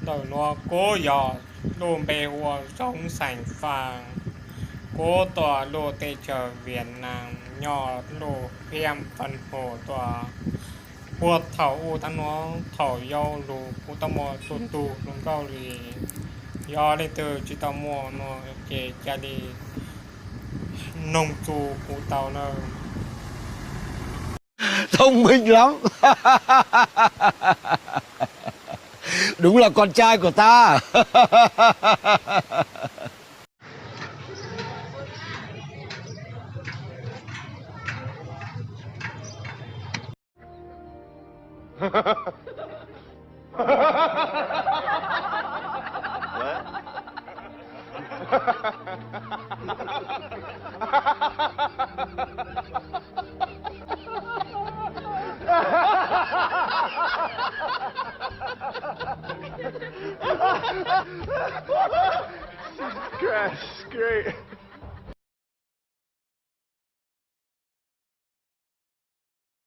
Ntawm nuav kuv yog lub npe hu ua Zoob Xeem Faas, kuv tuaj lub teb chaws Vietnam, nyob lub phiab Faj Hu tuaj. Puag thaum ub taag nuav thaum yau lug kuv tau muaj tug tug hluas nkauj li. Yog leej twg tsi tau muaj nuav ces ca le noog txug kuv tau nawb. Thông minh lắm. Đúng là con trai của ta. Christ, great.